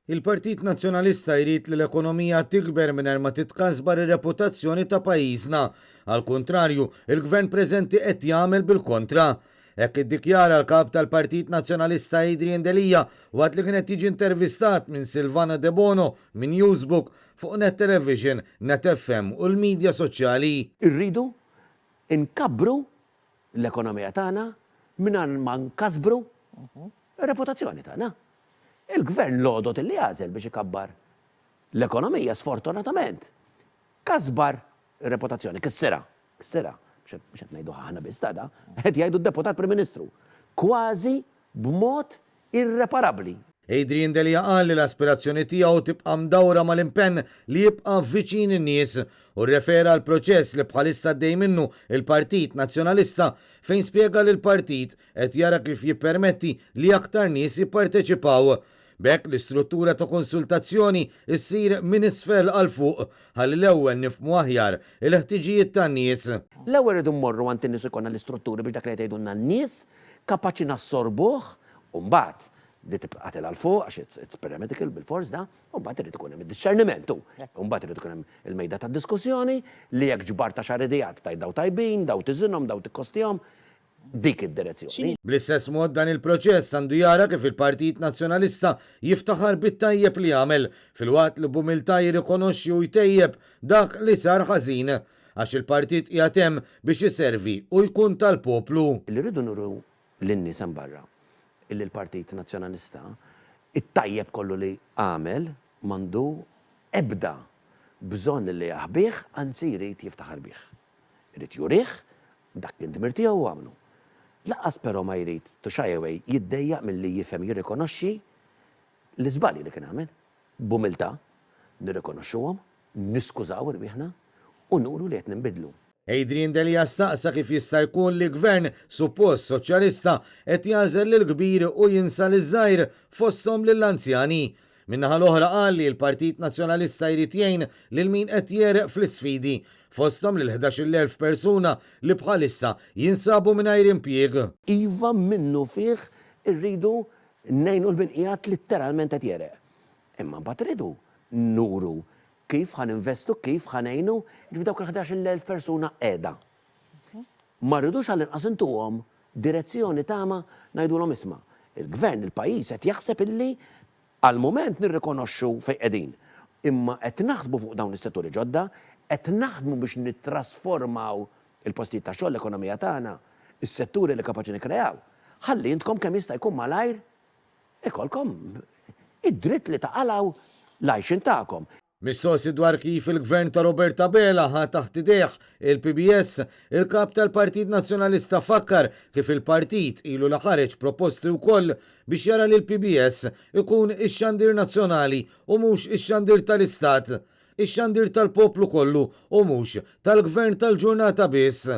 Il-Partit Nazzjonalista jrid li l-ekonomija tikber mingħajr ma titkasbar ir-reputazzjoni ta' pajjiżna. Għall-kuntrarju, il-Gvern preżenti qed jagħmel bil-kontra. Hekk iddikjara l-Kap tal-Partit Nazzjonalista Adrian Delia waqt li kien qed jiġi intervistat minn Silvana Debono minn Newsbook fuq Net Television, Net FM u l-midja soċjali. Irridu nkabbru l-ekonomija tagħna mingħajr ma nkasbru r-reputazzjoni tagħna. Il-Gvern l-għodod li għażel biex ikabbar l-ekonomija sfortunatament kasbar ir-reputazzjoni, kissirha, kissirha, mhux qed ngħidu aħna biss ta' da, qed jgħidu d-Deputat Prim Ministru, kważi b'mod irreparabbli. Adrian Delia qal li l-aspirazzjoni tiegħu tibqa' mdawra mal-impenn li jibqa' viċin in-nies u rrefera għall-proċess li bħalissa għaddej minnu l-Partit Nazzjonalista fejn spjega li l-partit qed jara kif jippermetti li aktar nies jipparteċipaw. B'hekk l-istruttura ta' konsultazzjoni ssir minn isfel għal fuq ħalli l-ewwel nifhmu aħjar il-ħtiġijiet tan-nies. L-ewwel irridu mmorru għand in-nies u jkollna l-istrutturi biex dak li qed jgħidulna n-nies kapaċi nassorbuh u mbagħad di tibqa' tilgħa 'l fuq għax it's pyramidal bilfors da, u mbagħad irid ikun hemm id-dixxerniment hu. U mbagħad irid ikun hemm il-mejda tad-diskussjoni li jekk ġbart għaxar ideat tgħid daw tajbin, daw tiżinhom, daw tikkostihom, dik id-direzzjoni. Bl-istess mod dan il-proċess għandu jara kif il-Partit Nazzjonalista jiftaħar bit-tajjeb li għamel, filwaqt li b'umiltà jirrikonoxxi u jtejjeb dak li sar ħażin. Għax il-partit qiegħed hemm biex iservi u jkun tal-poplu. Li rridu nuru lin-nies hemm barra illi l-Partit Nazzjonalista it-tajjeb kollu li għamel m'għandu ebda bżonn li jaħbih anzi jrid jiftaħar bih. Irid jurih, dak kien dmir tiegħu u għamlu. Lanqas però ma jrid to shy away jiddejjaq milli jifhem jirrikonoxxi l-iżbalji li kien għamel. B'umiltà nirrikonoxxuhom, niskużaw irwieħna u nuru li qed ninbidlu. Adrian Delia staqsa kif jista' jkun li Gvern suppost soċjalista qed jagħżel lill-kbir u jinsa liż-żgħir, fosthom lill-anzjani. Min-naħa l-oħra qal li l-Partit Nazzjonalista jrid jgħin lil min qed jegħreq fl-isfidi, fosthom lil 11,000 persuna li bħalissa jinsabu mingħajr impjieg. Iva minnufih irridu ngħinu 'l min qiegħed litteralment qed jegħreq. Imma mbagħad irridu nuru kif ħa ninvestu, kif ħa ngħinu, jiġifieri dawk il-11,000 persuna qiegħda. Ma rridux għall-inqas intuhom direzzjoni tama ngħidulhom isma' il-gvern, il-pajjiż qed jaħseb illi għall-mument nirrikonoxxu fejn qegħdin, imma qed naħsbu fuq dawn is-setturi ġodda, qed naħdmu biex nittrasformaw il-postijiet tax-xogħol, l-ekonomija tagħna, is-setturi li kapaċi nikkreaw, ħalli intkom kemm jista' jkun malajr ikollkom id-dritt li taqalgħu l-għajxien tagħkom. Mistoqsi dwar kif il-Gvern ta' Robert Abela ħa taħt idejh il-PBS, il-Kap tal-Partit Nazzjonalista fakkar kif il-partit ilu li ħareġ proposti wkoll biex jara li l-PBS ikun ix-xandir nazzjonali u mhux ix-xandir tal-Istat. Ix-xandir tal-poplu kollu u mhux tal-Gvern tal-ġurnata biss.